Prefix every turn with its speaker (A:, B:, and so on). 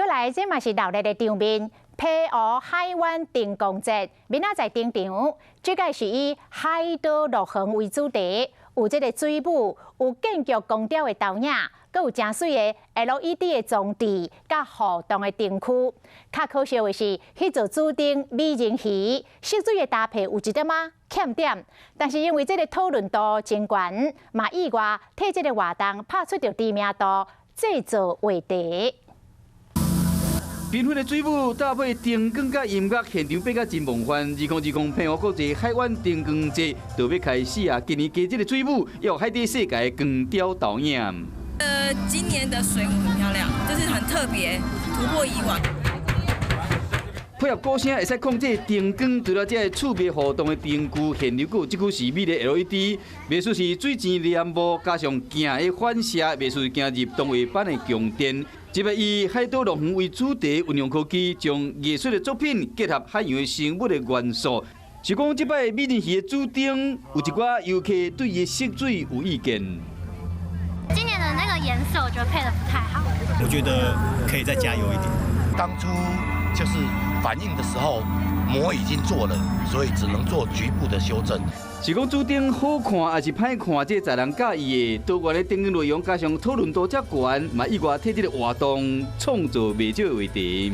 A: 來，這嘛是鬧熱的場面。澎湖海灣燈光節明仔載登場，這個是以海島樂園為主題，有這個水舞，有建築光雕的投影，閣有誠媠的 LED 的裝置，佮互動的燈區。較可惜的是，彼座主燈美人魚色水的搭配有一點仔欠點，但是因為這個討論度真懸，嘛意外替這個活動拍出著知名度，製造話題。
B: 繽紛的水舞搭配燈光佮音樂，現場變甲真夢幻。2020澎湖國際海灣燈光節就欲開始啊！今年加這個水舞，有海底世界光雕投影。
C: 今年的水舞很漂亮，就是很特別，突破以往。
B: 配合鼓聲會使控制燈光，除了這個趣味互動的燈具，現場閣有這句是美麗 LED，藝術是水晶簾幕，加上鏡的反射，藝術行入動畫版的宮殿。這擺以海島樂園為主題，運用科技將藝術的作品結合海洋的生物的元素。是講這擺美人魚的主燈，有一寡遊客對伊的色水有意見。
D: 今年的那個顏色，我覺得配得不太好。
E: 我覺得可以再加油一點。
F: 當初就是反應的時候，模已經做了，所以只能做局部的修正。
B: 是講主燈好看還是歹看？這在人佮意的多元的燈光內容，加上討論度遮懸，嘛意外替這個活動創造袂少的話題。